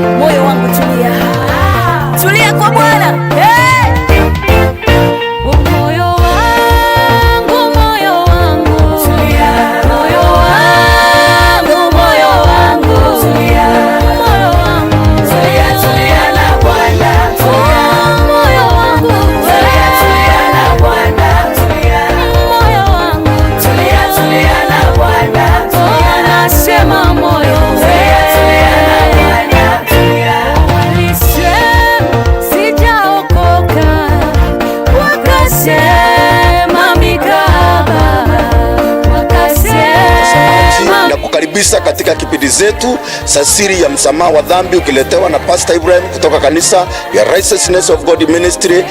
Moyo wangu tulia, tulia kwa Bwana. Hey! Moyo wangu, moyo wangu, tulia, moyo wangu, moyo wangu, tulia, moyo wangu, tulia, tulia na Bwana, tulia, moyo wangu, tulia, tulia na Bwana, tulia, moyo wangu, tulia, tulia na Bwana, tulia, nasema moyo, tulia, tulia na Bwana, tulia. Walisema sijaokoka, wakasema mikaba, wakasema Na kukaribisha katika kipindi zetu za siri ya msamaha wa dhambi ukiletewa na Pastor Ibrahim kutoka kanisa ya Righteousness of God Ministry.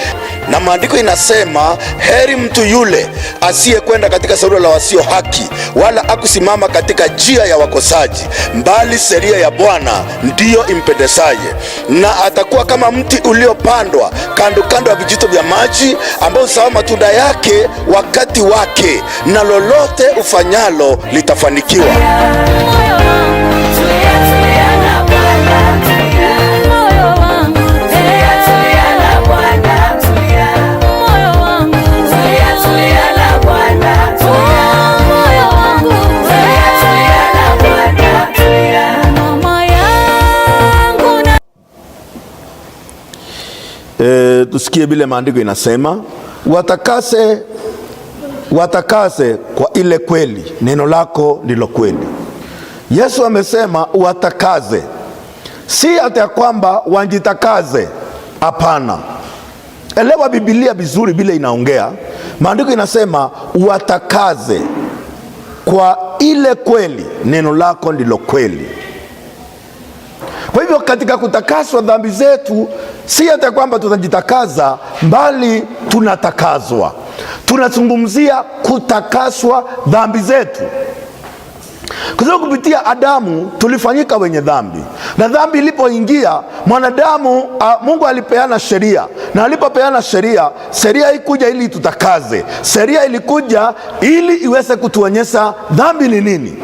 Na maandiko inasema heri mtu yule asiyekwenda katika shauri la wasio haki, wala akusimama katika njia ya wakosaji, bali sheria ya Bwana ndiyo impendezaye, na atakuwa kama mti uliopandwa kando kando ya vijito vya maji, ambao huzaa matunda yake wakati wake, na lolote ufanyalo litafanikiwa. Moyo wangu, tulia, tulia na Bwana, tulia, moyo wangu, tulia, tulia na Bwana, tulia, moyo wangu, tulia, tulia na Bwana, tulia, moyo wangu, tulia, tulia na Bwana, tulia, mama yangu na Tusikie vile maandiko inasema, watakase, watakase kwa ile kweli, neno lako ndilo kweli. Yesu amesema watakaze, si hata ya kwamba wajitakaze. Hapana, elewa Biblia vizuri vile inaongea. Maandiko inasema watakaze kwa ile kweli, neno lako ndilo kweli. Kwa hivyo katika kutakaswa dhambi zetu, si hata kwamba tutajitakaza, bali tunatakazwa. Tunazungumzia kutakaswa dhambi zetu, kwa sababu kupitia Adamu tulifanyika wenye dhambi, na dhambi ilipoingia mwanadamu, Mungu alipeana sheria, na alipopeana sheria, sheria haikuja ili tutakaze. Sheria ilikuja ili iweze kutuonyesha dhambi ni nini.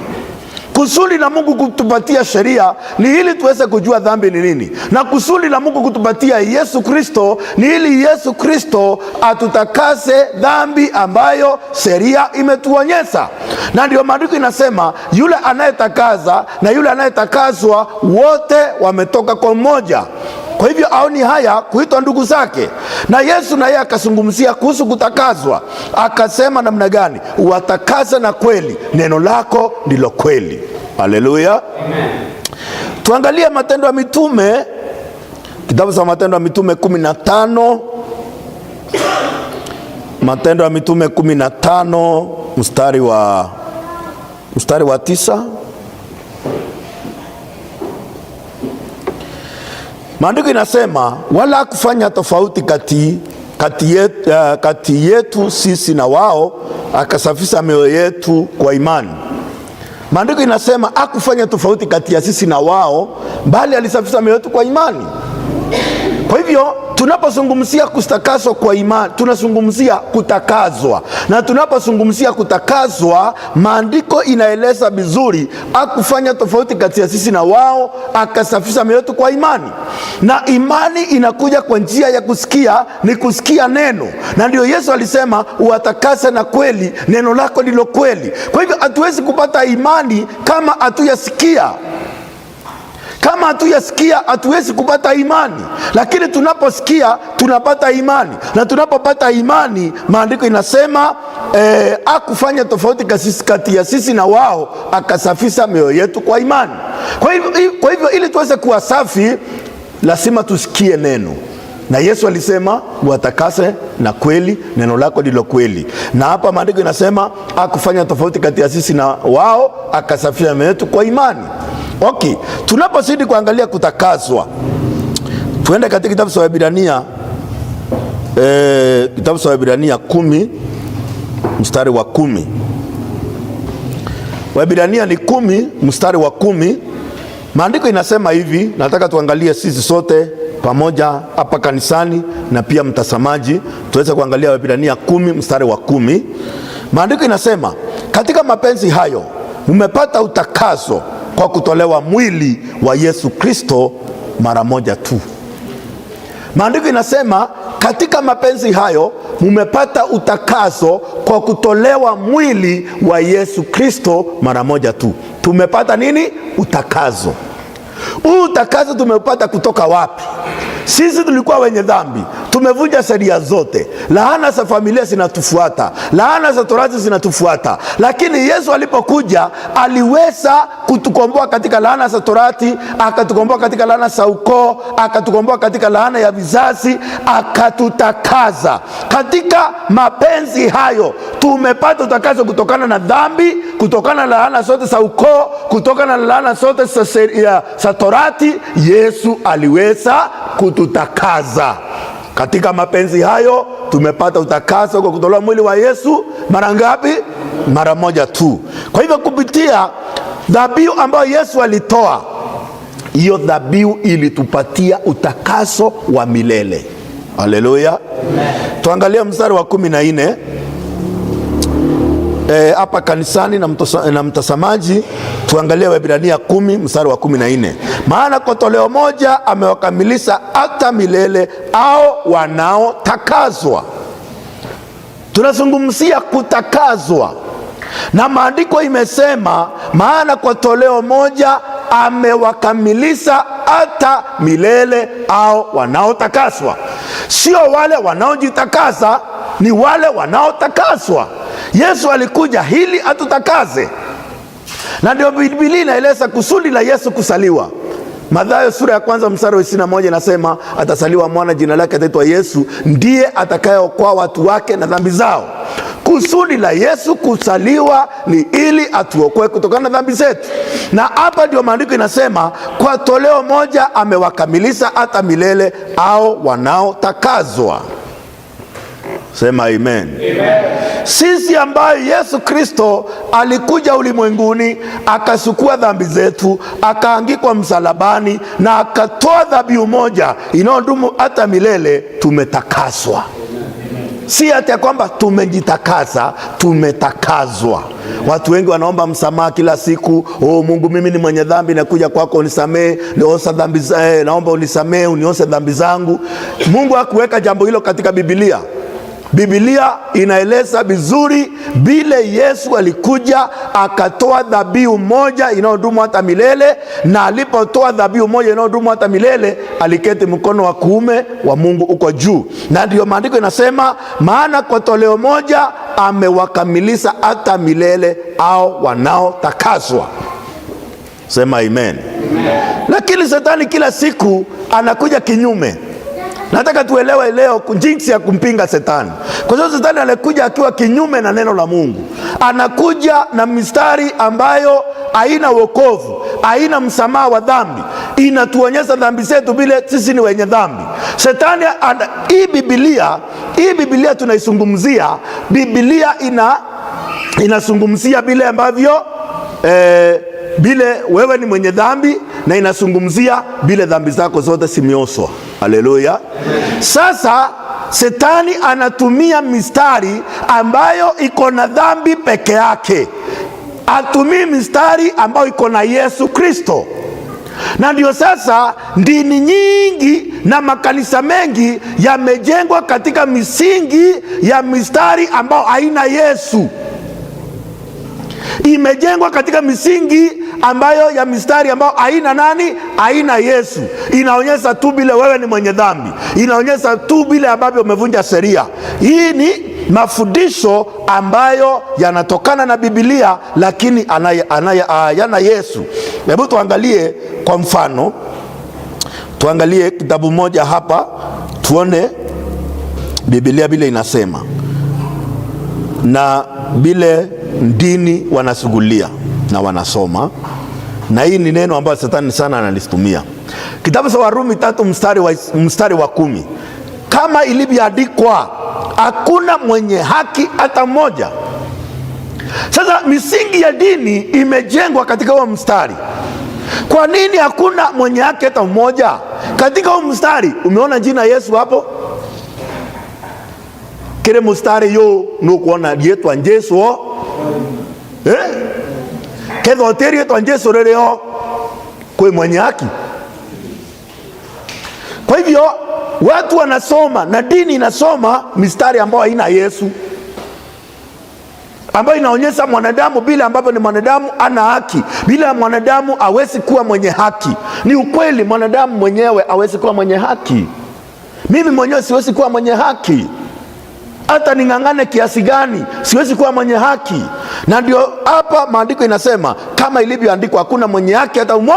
Kusudi la Mungu kutupatia sheria ni ili tuweze kujua dhambi ni nini, na kusudi la Mungu kutupatia Yesu Kristo ni ili Yesu Kristo atutakase dhambi ambayo sheria imetuonyesha. Na ndio maandiko inasema yule anayetakaza na yule anayetakazwa wote wametoka kwa mmoja. Kwa hivyo aoni haya kuitwa ndugu zake. Na Yesu naye akazungumzia kuhusu kutakazwa, akasema namna gani? Watakase na kweli, neno lako ndilo kweli. Haleluya, tuangalie Matendo ya Mitume, kitabu cha Matendo ya Mitume 15, Matendo ya Mitume 15 mstari wa 9. Maandiko inasema wala hakufanya tofauti kati yetu sisi na wao, akasafisha mioyo yetu kwa imani. Maandiko inasema hakufanya tofauti kati ya sisi na wao, bali alisafisha mioyo yetu kwa imani. Kwa hivyo tunapozungumzia kutakaswa kwa imani, tunazungumzia kutakazwa, na tunapozungumzia kutakazwa, maandiko inaeleza vizuri, hakufanya tofauti kati ya sisi na wao, akasafisha mioyo yetu kwa imani. Na imani inakuja kwa njia ya kusikia, ni kusikia neno, na ndio Yesu alisema uwatakase na kweli, neno lako ndilo kweli. Kwa hivyo hatuwezi kupata imani kama hatujasikia. Kama hatujasikia hatuwezi kupata imani, lakini tunaposikia tunapata imani, na tunapopata imani, maandiko inasema hakufanya tofauti kati ya sisi na wao, akasafisha mioyo yetu kwa imani. Kwa hivyo ili tuweze kuwa safi, lazima tusikie neno, na Yesu alisema watakase na kweli, neno lako ndilo kweli. Na hapa maandiko inasema hakufanya tofauti kati ya sisi na wao, akasafisha mioyo yetu kwa imani. Okay, tunapozidi kuangalia kutakaswa, tuende katika kitabu cha Waebrania, kitabu cha Waebrania 10 mstari wa 10. Waebrania ni 10 mstari wa 10. Maandiko inasema hivi, nataka tuangalie sisi sote pamoja hapa kanisani na pia mtazamaji tuweze kuangalia Waebrania 10 mstari wa 10. Maandiko inasema katika mapenzi hayo mmepata utakaso kwa kutolewa mwili wa Yesu Kristo Mara moja tu. Maandiko inasema katika mapenzi hayo mumepata utakaso kwa kutolewa mwili wa Yesu Kristo mara moja tu. Tumepata nini? Utakaso. Huu utakaso tumeupata kutoka wapi? Sisi tulikuwa wenye dhambi, tumevunja sheria zote, laana za familia zinatufuata, laana za torati zinatufuata, lakini Yesu alipokuja aliweza kutukomboa katika laana za torati, akatukomboa katika laana za ukoo, akatukomboa katika laana ya vizazi, akatutakaza. Katika mapenzi hayo tumepata utakaso kutokana na dhambi, kutokana na laana zote za ukoo, kutokana na laana zote za sheria za torati. Yesu aliweza kututakaza. Katika mapenzi hayo tumepata utakaso kwa kutolewa mwili wa Yesu mara ngapi? Mara moja tu. Kwa hivyo kupitia dhabihu ambayo Yesu alitoa, hiyo dhabihu ilitupatia utakaso wa milele. Haleluya! Tuangalie mstari wa 14 hapa kanisani na mtazamaji, tuangalie Waebrania 10 mstari wa 14. Maana kwa toleo moja amewakamilisha hata milele au wanaotakazwa. Tunazungumzia kutakazwa, na maandiko imesema maana kwa toleo moja amewakamilisha hata milele au wanaotakaswa. Sio wale wanaojitakasa, ni wale wanaotakaswa. Yesu alikuja ili atutakaze, na ndio Biblia inaeleza kusudi la Yesu kusaliwa. Mathayo sura ya kwanza mstari wa 21 inasema atasaliwa mwana, jina lake ataitwa Yesu, ndiye atakayeokoa watu wake na dhambi zao. Kusudi la Yesu kusaliwa ni ili atuokoe kutokana na dhambi zetu, na hapa ndio maandiko inasema kwa toleo moja amewakamilisha hata milele au wanaotakazwa. Sema amen. Amen. Sisi ambayo Yesu Kristo alikuja ulimwenguni akasukua dhambi zetu, akaangikwa msalabani na akatoa dhabihu moja inayodumu hata milele, tumetakaswa. Si hata ya kwamba tumejitakasa, tumetakazwa. Watu wengi wanaomba msamaha kila siku. Oh Mungu, mimi ni mwenye dhambi, nakuja kwako unisamee, niosa dhambi, naomba unisamee, uniose dhambi zangu. Mungu hakuweka jambo hilo katika Biblia. Biblia inaeleza vizuri vile Yesu alikuja akatoa dhabihu moja inayodumu hata milele, na alipotoa dhabihu moja inayodumu hata milele aliketi mkono wa kuume wa Mungu uko juu, na ndiyo maandiko inasema maana kwa toleo moja amewakamilisha hata milele au wanaotakaswa. Sema amen. Amen. Lakini shetani kila siku anakuja kinyume. Nataka tuelewe leo jinsi ya kumpinga shetani, kwa sababu shetani alikuja akiwa kinyume na neno la Mungu. Anakuja na mistari ambayo haina wokovu, haina msamaha wa dhambi, inatuonyesha dhambi zetu vile sisi ni wenye dhambi. Shetani hii Biblia tunaizungumzia, Biblia inazungumzia vile ambavyo vile wewe ni mwenye dhambi, na inazungumzia vile dhambi zako zote zimeoshwa. Haleluya! Sasa shetani anatumia mistari ambayo iko na dhambi peke yake, atumii mistari ambayo iko na Yesu Kristo. Na ndio sasa dini nyingi na makanisa mengi yamejengwa katika misingi ya mistari ambayo haina Yesu. Imejengwa katika misingi ambayo ya mistari ambayo haina nani? Haina Yesu. Inaonyesha tu vile wewe ni mwenye dhambi, inaonyesha tu vile ambavyo umevunja sheria. Hii ni mafundisho ambayo yanatokana na Biblia, lakini yana Yesu. Hebu tuangalie kwa mfano, tuangalie kitabu moja hapa, tuone Biblia vile inasema na vile dini wanasugulia na wanasoma, na hii ni neno ambayo shetani sana analitumia. Kitabu cha Warumi 3 mstari wa 10, kama ilivyoandikwa, hakuna mwenye haki hata mmoja. Sasa misingi ya dini imejengwa katika huo mstari. Kwa nini hakuna mwenye haki hata mmoja? Katika huo mstari umeona jina Yesu hapo? Kile mstari yo nukuona rietwa Jesu ketha ũtĩ rietwa Jesu rĩrĩo kwĩ mwenye haki. Kwa hivyo watu wanasoma na dini inasoma mistari ambayo haina Yesu, ambayo inaonyesha mwanadamu bila ambapo ni mwanadamu ana haki, bila mwanadamu hawezi kuwa mwenye haki. Ni ukweli, mwanadamu mwenyewe hawezi kuwa mwenye haki. Mimi mwenyewe siwezi kuwa mwenye haki, hata ning'ang'ane kiasi gani, siwezi kuwa mwenye haki. Na ndio hapa maandiko inasema kama ilivyoandikwa, hakuna mwenye haki hata umo.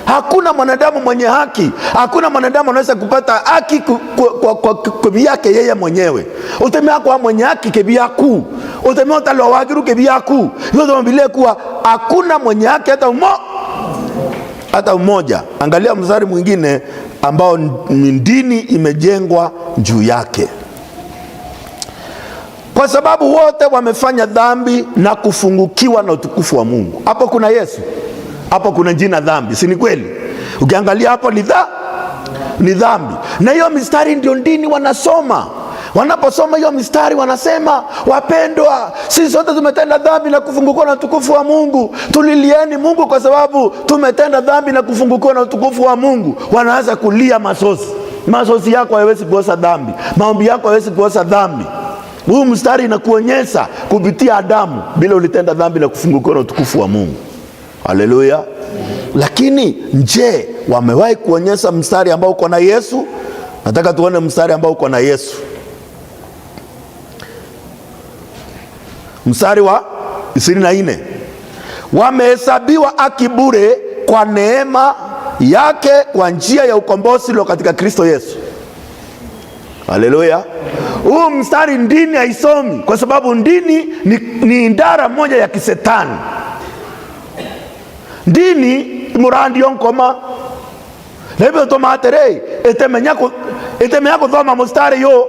Hakuna mwanadamu mwenye haki, hakuna mwanadamu anaweza kupata haki kwa kivyake yeye mwenyewe. Utemea kwa mwenye haki kivyaku, utemea utalo wagiru kivyaku. Hiyo ndio kuwa hakuna mwenye haki hata umo, hata mmoja. Angalia mstari mwingine ambao ni dini imejengwa juu yake. Kwa sababu wote wamefanya dhambi na kufungukiwa na utukufu wa Mungu. Hapo kuna Yesu, hapo kuna jina dhambi, si ni kweli? Ukiangalia hapo ni dhambi, na hiyo mistari ndio dini wanasoma. Wanaposoma hiyo mistari wanasema, wapendwa, sisi sote tumetenda dhambi na kufungukiwa na utukufu wa Mungu, tulilieni Mungu kwa sababu tumetenda dhambi na kufungukiwa na utukufu wa Mungu. Wanaanza kulia masozi. Masozi yako hayawezi kuosa dhambi, maombi yako hayawezi kuosa dhambi. Huu mstari inakuonyesha kupitia Adamu bila ulitenda dhambi na kufungukiwa na utukufu wa Mungu. Haleluya! Lakini je, wamewahi kuonyesha mstari ambao uko na Yesu? Nataka tuone mstari ambao uko na Yesu, mstari wa 24, wamehesabiwa haki bure kwa neema yake kwa njia ya ukombozi ulio katika Kristo Yesu. Haleluya! Huu mstari dini haisomi kwa sababu dini ni idara moja ya kisetani. Dini murandi yonkoma na hivyo tomaterei itemenya kuthoma mstari yo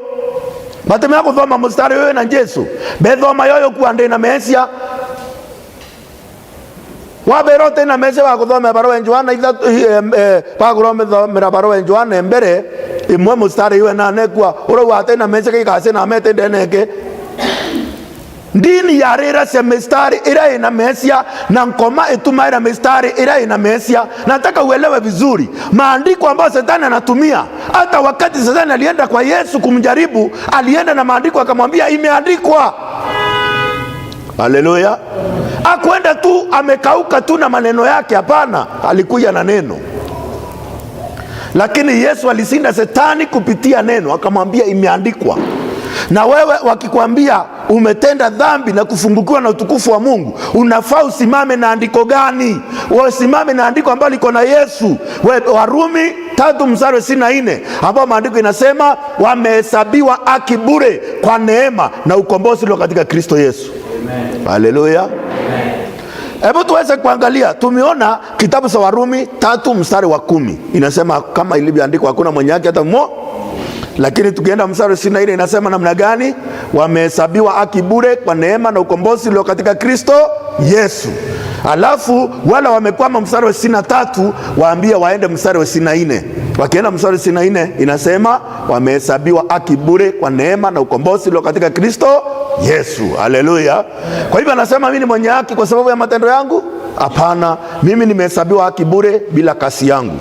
batemenya kuthoma mstari yo na Jesu bethoma yoyo kuwa ndi na mesia wabera na mesia bakuthomera barua ya Yohana ithatu bakuthomera barua ya Yohana mbere imwe mstari iwe na nekua urauga ate na mesia kaikase na mete ndeneke. Ndini yarira cia mistari ira ina mesia na nkoma itumaira mistari ira ina mesia. Nataka uelewe vizuri maandiko ambayo shetani anatumia. Hata wakati shetani alienda kwa Yesu kumjaribu, alienda na maandiko akamwambia imeandikwa. Haleluya! Hakuenda tu amekauka tu na maneno yake, hapana, alikuja na neno. Lakini Yesu alishinda shetani kupitia neno, akamwambia imeandikwa. Na wewe wakikwambia umetenda dhambi na kufungukiwa na utukufu wa Mungu, unafaa usimame na andiko gani? Usimame na andiko ambalo liko na Yesu. Warumi 3:24, ambao maandiko inasema wamehesabiwa haki bure kwa neema na ukombozi ulio katika Kristo Yesu. Haleluya. Hebu tuweze kuangalia, tumeona kitabu cha Warumi 3:10 inasema kama ilivyoandikwa hakuna mwenye haki hata mmoja. Lakini tukienda mstari 24 inasema namna gani? Wamehesabiwa haki bure kwa neema na ukombozi ulio katika Kristo Yesu. Alafu wala wamekwama mstari wa 23, waambie waende mstari wa 24. Wakienda mstari wa 24 inasema wamehesabiwa haki bure kwa neema na ukombozi ulio katika Kristo Yesu. Haleluya. Kwa hivyo anasema mimi ni mwenye haki kwa sababu ya matendo yangu? Hapana, mimi nimehesabiwa haki bure bila kasi yangu.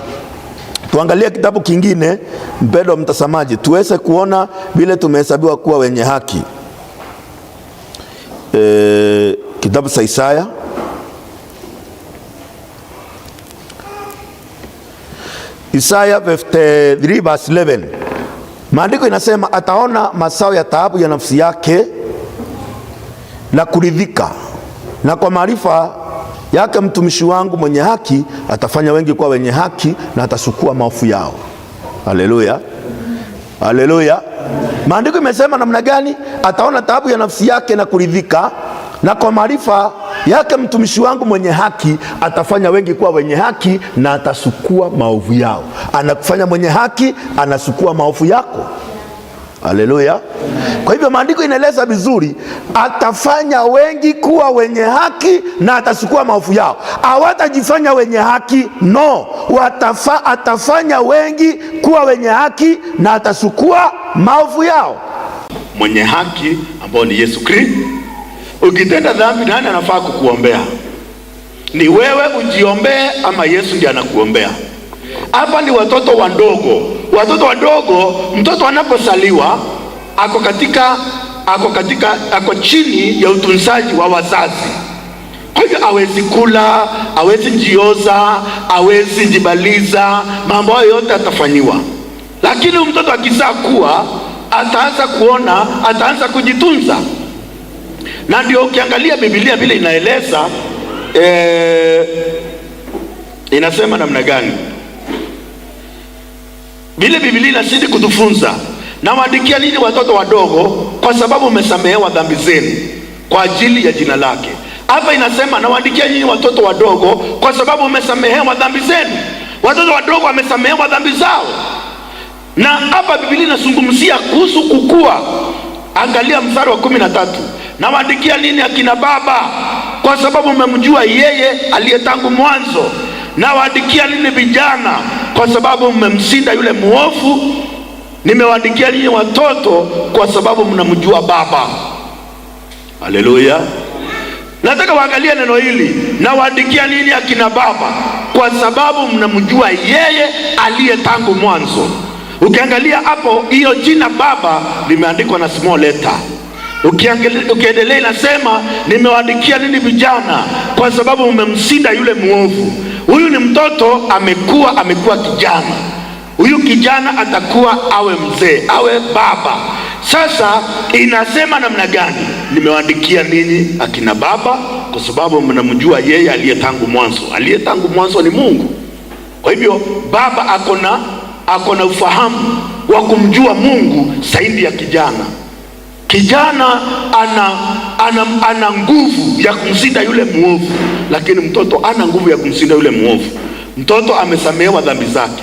Tuangalie kitabu kingine, mpendwa mtazamaji, tuweze kuona vile tumehesabiwa kuwa wenye haki. Kitabu cha Isaya Isaya 53 verse 11. Maandiko inasema ataona mazao ya taabu ya nafsi yake na kuridhika, na kwa maarifa yake mtumishi wangu mwenye haki atafanya wengi kuwa wenye haki na atasukua maovu yao. Haleluya. Haleluya. Maandiko imesema namna gani? Ataona taabu ya nafsi yake na kuridhika, na kwa maarifa yake mtumishi wangu mwenye haki atafanya wengi kuwa wenye haki na atasukua maovu yao. Anakufanya mwenye haki, anasukua maovu yako. Haleluya. Kwa hivyo maandiko inaeleza vizuri, atafanya wengi kuwa wenye haki na atasukua maovu yao. Hawatajifanya wenye haki, no. Atafanya wengi kuwa wenye haki na atasukua maovu yao. Mwenye haki ambao ni Yesu Kristo. Ukitenda dhambi, nani anafaa kukuombea? Ni wewe ujiombee ama Yesu ndiye anakuombea? Hapa ni watoto wadogo. Watoto wadogo, mtoto anapozaliwa ako katika ako chini ya utunzaji wa wazazi. Kwa hivyo hawezi kula, hawezi jioza, hawezi jibaliza, mambo hayo yote atafanyiwa. Lakini mtoto akizaa kuwa ataanza kuona, ataanza kujitunza, na ndio ukiangalia Biblia vile inaeleza, inasema namna gani? Vile Biblia inazidi kutufunza, nawaandikia ninyi watoto wadogo, kwa sababu mmesamehewa dhambi zenu kwa ajili ya jina lake. Hapa inasema nawaandikia nyinyi watoto wadogo, kwa sababu mmesamehewa dhambi zenu. Watoto wadogo wamesamehewa dhambi zao, na hapa Biblia inazungumzia kuhusu kukua. Angalia mstari wa 13, nawaandikia ninyi akina baba, kwa sababu mmemjua yeye aliye tangu mwanzo. Nawaandikia ninyi vijana, kwa sababu mmemshinda yule mwovu. Nimewaandikia ninyi watoto, kwa sababu mnamjua Baba. Haleluya! Nataka waangalie neno hili, nawaandikia ninyi akina baba, kwa sababu mnamjua yeye aliye tangu mwanzo. Ukiangalia hapo, hiyo jina baba limeandikwa na small letter. Ukiendelea inasema nimewaandikia ninyi vijana, kwa sababu mmemshinda yule mwovu. Huyu ni mtoto amekuwa kijana. Huyu kijana atakuwa awe mzee, awe baba. Sasa inasema namna gani? Nimewaandikia ninyi akina baba, kwa sababu mnamjua yeye aliye tangu mwanzo. Aliye tangu mwanzo ni Mungu. Kwa hivyo baba ako na ufahamu wa kumjua Mungu zaidi ya kijana. Kijana ana nguvu ya kumshinda yule mwovu, lakini mtoto ana nguvu ya kumshinda yule mwovu. Mtoto amesamehewa dhambi zake,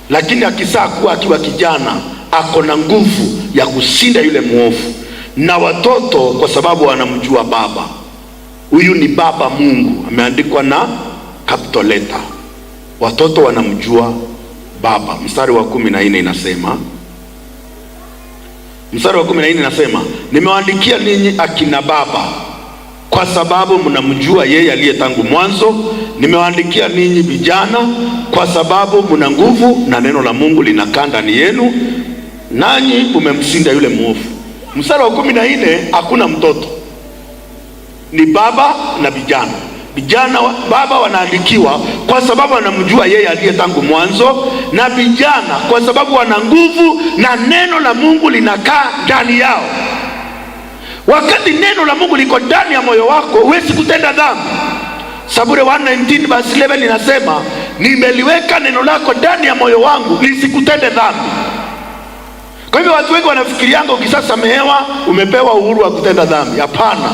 lakini akisaa kuwa akiwa kijana ako na nguvu ya kushinda yule mwovu. Na watoto kwa sababu wanamjua baba, huyu ni baba Mungu, ameandikwa na capital letter. Watoto wanamjua baba. Mstari wa 14 inasema, mstari wa 14 inasema, nimewaandikia ninyi akina baba, kwa sababu mnamjua yeye aliye tangu mwanzo. Nimewaandikia ninyi vijana, kwa sababu mna nguvu na neno la Mungu linakaa ndani yenu, nanyi mmemshinda yule mwovu. Mstari wa 14 hakuna mtoto, ni baba na vijana. Vijana baba wanaandikiwa kwa sababu wanamjua yeye aliye tangu mwanzo, na vijana kwa sababu wana nguvu na neno la Mungu linakaa ndani yao. Wakati neno la Mungu liko ndani ya moyo wako, huwezi kutenda dhambi. Zaburi 119 verse 11 inasema, nimeliweka neno lako ndani ya moyo wangu nisikutende dhambi. Kwa hivyo watu wengi wanafikirianga ukishasamehewa umepewa uhuru wa kutenda dhambi. Hapana.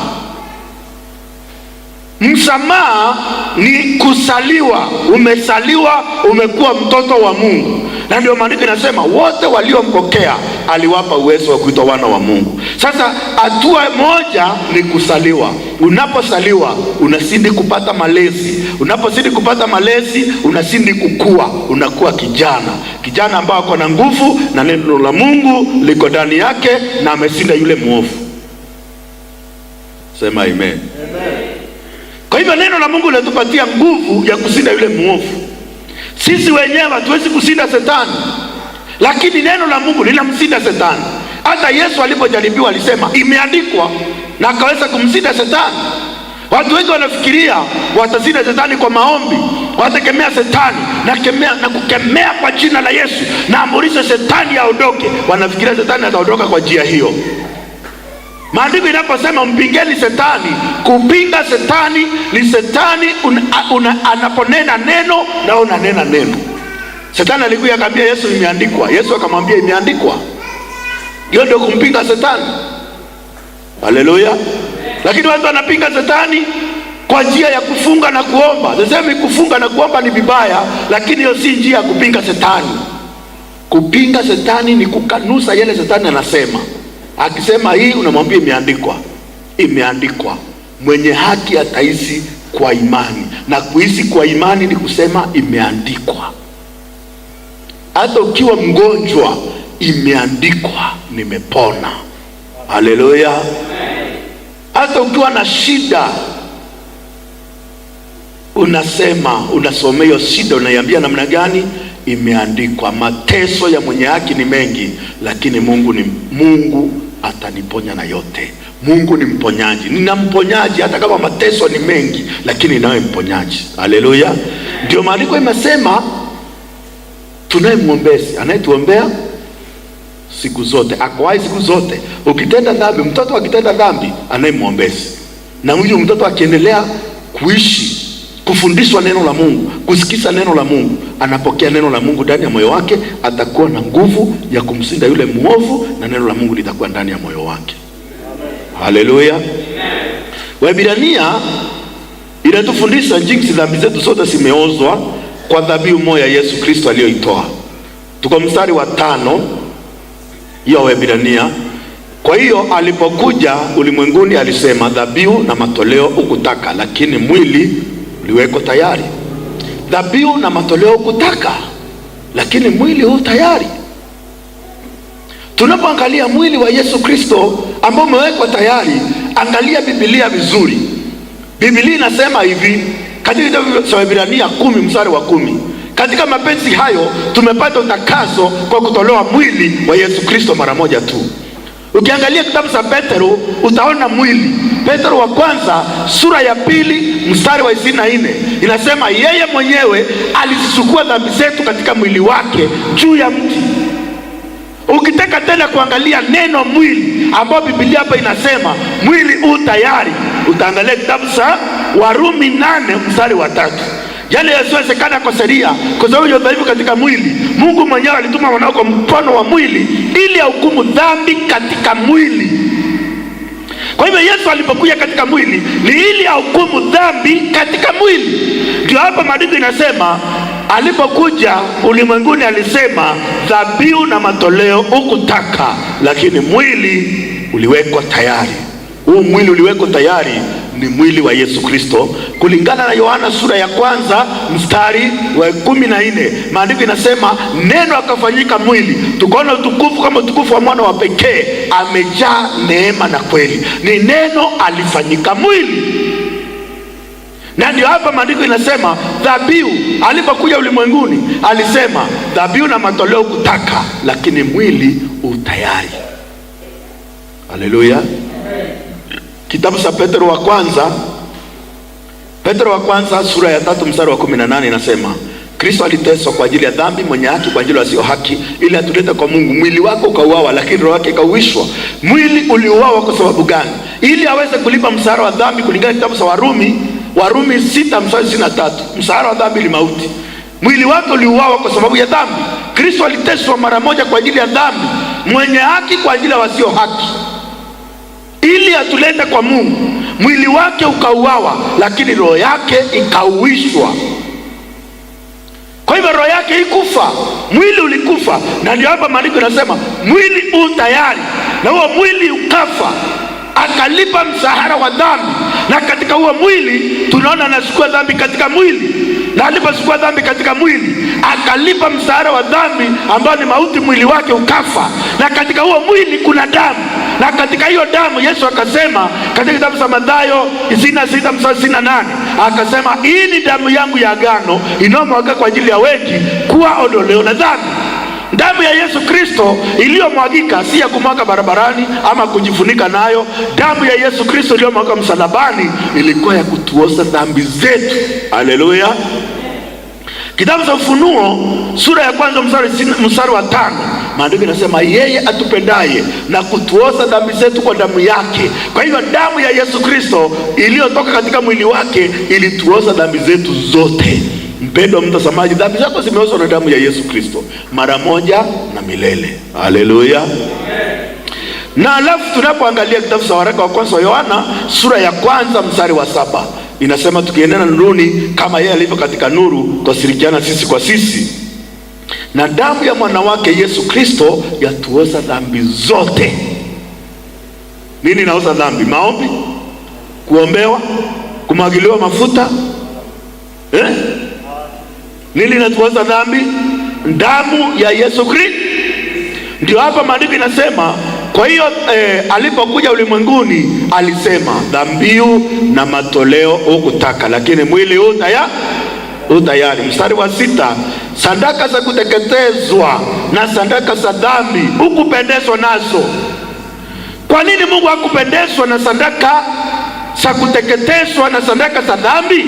Msamaha ni kusaliwa, umesaliwa, umekuwa mtoto wa Mungu, na ndio maandiko inasema wote waliompokea aliwapa uwezo wa kuitwa wana wa Mungu. Sasa hatua moja ni kusaliwa. Unaposaliwa unazidi kupata malezi, unapozidi kupata malezi unazidi kukua, unakuwa kijana, kijana ambao ako na nguvu na neno la Mungu liko ndani yake na ameshinda yule mwovu. Sema amen. Kwa hivyo neno la Mungu linatupatia nguvu ya kushinda yule mwovu. Sisi wenyewe hatuwezi kushinda shetani, lakini neno la Mungu linamshinda shetani. Hata Yesu alipojaribiwa alisema imeandikwa, na akaweza kumshinda shetani. Watu wengi wanafikiria watashinda shetani kwa maombi, watekemea shetani na kemea, na kukemea kwa jina la Yesu na amurishe shetani aondoke. Wanafikiria shetani ataondoka kwa njia hiyo. Maandiko inaposema mpingeni shetani, kupinga shetani ni shetani anaponena neno na unanena neno. Shetani alikuja akamwambia Yesu imeandikwa. Yesu akamwambia imeandikwa. Hiyo ndio kumpinga shetani. Haleluya! Lakini watu wanapinga shetani kwa njia ya kufunga na kuomba. Sisemi kufunga na kuomba ni vibaya, lakini hiyo si njia ya kupinga shetani. Kupinga shetani ni kukanusa yale shetani anasema. Akisema hii unamwambia imeandikwa, imeandikwa. Mwenye haki ataishi kwa imani, na kuishi kwa imani ni kusema imeandikwa. Hata ukiwa mgonjwa, imeandikwa, nimepona. Haleluya! Hata ukiwa na shida unasema, unasomea hiyo shida, unaiambia namna gani? Imeandikwa, mateso ya mwenye haki ni mengi, lakini Mungu ni Mungu ataniponya na yote. Mungu ni mponyaji, nina mponyaji hata kama mateso ni mengi, lakini nawe mponyaji. Haleluya! Ndio maandiko imesema tunaye mwombezi anayetuombea siku zote, ako hai siku zote. Ukitenda dhambi, mtoto akitenda dhambi, anaye mwombezi, na huyu mtoto akiendelea kuishi kufundishwa neno la Mungu, kusikiza neno la Mungu, anapokea neno la Mungu ndani ya moyo wake, atakuwa na nguvu ya kumshinda yule mwovu, na neno la Mungu litakuwa ndani ya moyo wake. Haleluya! Waebrania inatufundisha jinsi dhambi zetu zote zimeozwa kwa dhabihu moja Yesu Kristo aliyoitoa. Tuko mstari wa 5 hiyo Waebrania. Kwa hiyo alipokuja ulimwenguni alisema, dhabihu na matoleo hukutaka, lakini mwili uliwekwa tayari. Dhabihu na matoleo hukutaka, lakini mwili huu tayari. Tunapoangalia mwili wa Yesu Kristo ambao umewekwa tayari, angalia Biblia vizuri. Biblia inasema hivi katika kitabu cha Waebrania 10 mstari wa 10, katika mapenzi hayo tumepata utakaso kwa kutolewa mwili wa Yesu Kristo mara moja tu. Ukiangalia kitabu cha Petro utaona mwili. Petro wa kwanza sura ya 2 mstari wa 24 inasema yeye mwenyewe alizichukua dhambi zetu katika mwili wake juu ya mti. Ukitaka tena kuangalia neno mwili ambao Biblia hapa inasema mwili u tayari, utaangalia kitabu cha Warumi 8 mstari wa 3. Yale yasiwezekana kwa sheria, kwa sababu ya udhaifu katika mwili, Mungu mwenyewe alituma mwanao kwa mkono wa mwili ili ahukumu dhambi katika mwili. Kwa hivyo Yesu alipokuja katika mwili ni ili ahukumu dhambi katika mwili. Ndio hapa maandiko inasema alipokuja ulimwenguni alisema, dhabihu na matoleo hukutaka, lakini mwili uliwekwa tayari. Huu mwili uliwekwa tayari ni mwili wa Yesu Kristo kulingana na Yohana sura ya 1 mstari wa 14. Maandiko inasema neno akafanyika mwili, tukaona utukufu kama utukufu wa mwana wa pekee, amejaa neema na kweli. Ni neno alifanyika mwili. Na ndio hapa maandiko inasema dhabihu alipokuja ulimwenguni alisema dhabihu na matoleo kutaka, lakini mwili utayari. Haleluya. Kitabu cha Petro wa kwanza, Petro wa kwanza sura ya 3 mstari wa 18 inasema Kristo aliteswa kwa ajili ya dhambi, mwenye haki kwa ajili ya wasio haki, ili atulete kwa Mungu. Mwili wako ukauawa, lakini roho yake ikauishwa. Mwili uliuawa kwa sababu gani? Ili aweze kulipa mshahara wa dhambi kulingana na kitabu cha Warumi, Warumi 6 mstari 23. Mshahara wa dhambi ni mauti. Mwili wake uliuawa kwa sababu ya dhambi. Kristo aliteswa mara moja kwa ajili ya dhambi, mwenye haki kwa ajili ya wasio haki, ili atulete kwa Mungu. Mwili wake ukauawa, lakini roho yake ikauishwa. Kwa hivyo roho yake ikufa, mwili ulikufa. Na ndio hapa maandiko inasema mwili u tayari, na huo mwili ukafa, akalipa mshahara wa dhambi. Na katika huo mwili tunaona anachukua dhambi katika mwili, na alipochukua dhambi katika mwili akalipa mshahara wa dhambi ambao ni mauti, mwili wake ukafa. Na katika huo mwili kuna damu, na katika hiyo damu Yesu akasema katika kitabu cha Mathayo 26 mstari 28, akasema hii ni damu yangu ya agano inayomwagika kwa ajili ya wengi kuwa ondoleo la dhambi. Damu ya Yesu Kristo iliyomwagika si ya kumwaga barabarani ama kujifunika nayo. Damu ya Yesu Kristo iliyomwagika msalabani ilikuwa ya kutuosha dhambi zetu. Haleluya. Kitabu cha Ufunuo sura ya 1 mstari wa 5, maandiko inasema yeye atupendaye na kutuosha dhambi zetu kwa damu yake. Kwa hivyo damu ya Yesu Kristo iliyotoka katika mwili wake ilituosha dhambi zetu zote. Mpendwa mtazamaji, dhambi zako zimeoshwa na damu ya Yesu Kristo mara moja na milele. Haleluya. Na alafu tunapoangalia kitabu cha waraka wa kwanza wa Yohana sura ya 1 mstari wa 7 inasema tukienenda nuruni kama yeye alivyo katika nuru, twashirikiana sisi kwa sisi, na damu ya mwana wake Yesu Kristo yatuosha dhambi zote. Nini inaosha dhambi? Maombi, kuombewa, kumwagiliwa mafuta, Nini inatuosha dhambi? Damu ya Yesu Kristo. Ndio hapa maandiko inasema kwa hiyo alipokuja ulimwenguni alisema dhabihu na matoleo hukutaka, lakini mwili huu tayari. Utayari. Mstari wa 6, sadaka za kuteketezwa na sadaka za dhambi hukupendezwa nazo. Kwa nini Mungu hakupendezwa na sadaka za kuteketezwa na sadaka za dhambi?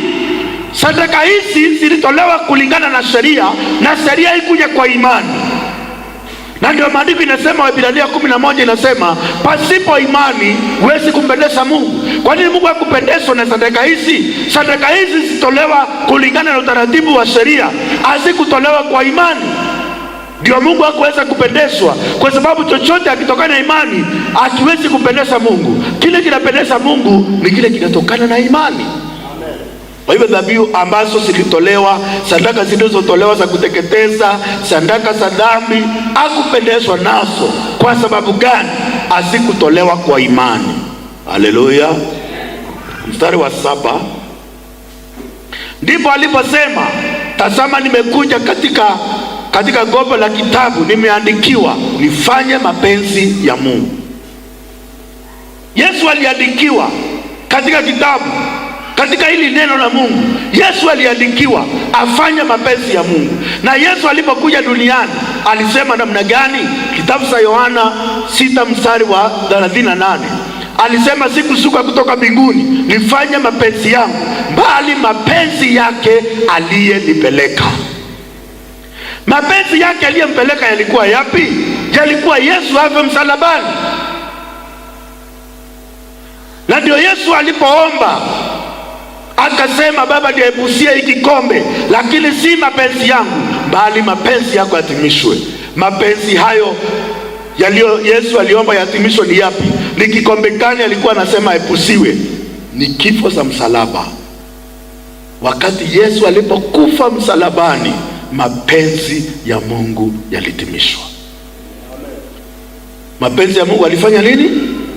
Sadaka hizi zilitolewa kulingana na sheria, na sheria ikuja kwa imani. Na ndio maandiko inasema, Waebrania 11 inasema, pasipo imani huwezi kumpendeza Mungu. Kwa nini Mungu hakupendezwa na sadaka hizi? Sadaka hizi zilitolewa kulingana na utaratibu wa sheria, hazikutolewa kwa imani. Ndio Mungu hakuweza kupendezwa, kwa sababu chochote akitokana na imani hakiwezi kupendeza Mungu. Kile kinapendeza Mungu ni kile kinatokana na imani. Kwa hivyo dhabihu ambazo zilitolewa, sadaka zilizotolewa za kuteketeza, sadaka za dhambi, hakupendezwa nazo. Kwa sababu gani? Hazikutolewa kwa imani. Haleluya. Mstari wa 7, ndipo aliposema, tazama nimekuja katika gombo la kitabu nimeandikiwa nifanye mapenzi ya Mungu. Yesu aliandikiwa katika kitabu, katika hili neno la Mungu. Yesu aliandikiwa afanye mapenzi ya Mungu. Na Yesu alipokuja duniani alisema namna gani? Kitabu cha Yohana 6 mstari wa 38 alisema, sikushuka kutoka mbinguni nifanye mapenzi yangu, bali mapenzi yake aliyenipeleka. Mapenzi yake aliyempeleka yalikuwa yapi? Yalikuwa Yesu afe msalabani. Na ndio Yesu alipoomba akasema, Baba, niepushie hiki kikombe, lakini si mapenzi yangu bali mapenzi yako yatimishwe. Mapenzi hayo yaliyo Yesu aliomba yatimishwe ni yapi? Ni kikombe gani alikuwa anasema epusiwe? Ni kifo cha msalaba. Wakati Yesu alipokufa msalabani, mapenzi ya Mungu yalitimishwa. Mapenzi ya Mungu alifanya nini?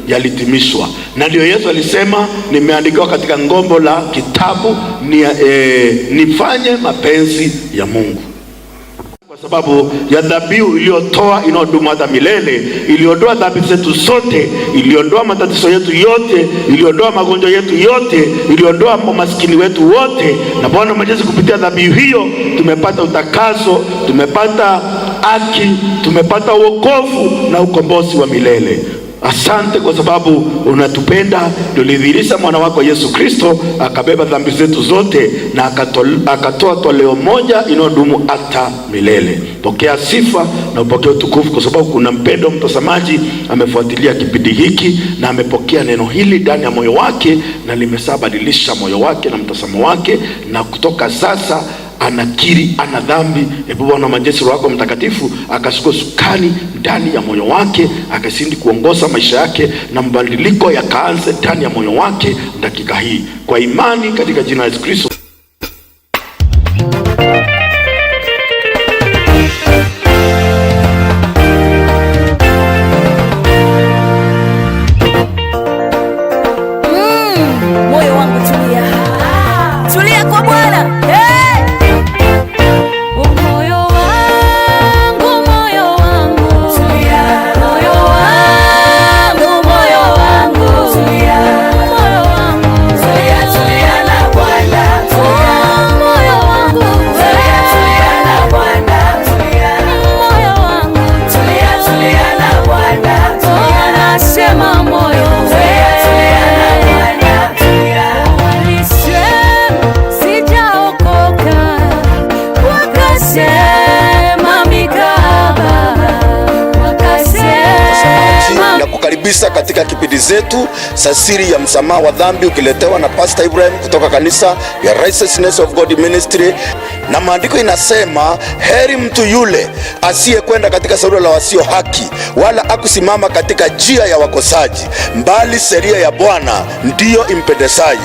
Yalitimishwa. Na ndio Yesu alisema, nimeandikiwa katika ngombo la kitabu nifanye mapenzi ya Mungu. Kwa sababu ya dhabihu iliyotoa inayodumu hata milele, iliondoa dhambi zetu zote, iliondoa matatizo yetu yote, iliondoa magonjwa yetu yote, iliondoa umaskini wetu wote. Na Bwana Mwenyezi, kupitia dhabihu hiyo tumepata utakaso, tumepata haki, tumepata wokovu na ukombozi wa milele. Asante kwa sababu unatupenda. Ulidhihirisha mwana wako Yesu Kristo akabeba dhambi zetu zote na akatoa toleo moja inayodumu hata milele. Pokea sifa na upokee utukufu, kwa sababu kuna mpendo mtazamaji amefuatilia kipindi hiki na amepokea neno hili ndani ya moyo wake, na limeshabadilisha moyo wake na mtazamo wake, na kutoka sasa anakiri ana dhambi. Hebu Bwana majeshi wako mtakatifu akashukua sukani ndani ya moyo wake, akasindi kuongoza maisha yake, na mabadiliko yakaanze ndani ya moyo wake dakika hii, kwa imani katika jina la Yesu Kristo. Moyo wangu tulia, tulia kwa Bwana. Hey! Moyo wangu, moyo wangu, tulia. Moyo wangu, moyo wangu, tulia. Moyo wangu, tulia, tulia na Bwana, tulia. Moyo wangu, tulia, tulia na Bwana, tulia. Moyo wangu, tulia, tulia na Bwana, tulia. Nasema moyo, tulia, tulia na Bwana, tulia. Walisema sijaokoka, wakasema mikaba, wakasema Na kukaribisha katika kipindi zetu cha siri ya msamaha wa dhambi, ukiletewa na Pastor Ibrahim kutoka kanisa ya Righteousness of God Ministry. Na maandiko inasema, heri mtu yule asiyekwenda katika shauri la wasio haki, wala akusimama katika njia ya wakosaji, bali sheria ya Bwana ndiyo impendezaye,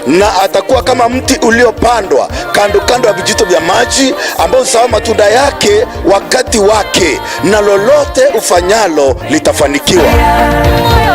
na atakuwa kama mti uliopandwa kando kando ya vijito vya maji, ambao huzaa matunda yake wakati wake, na lolote ufanyalo litafanikiwa. Moyo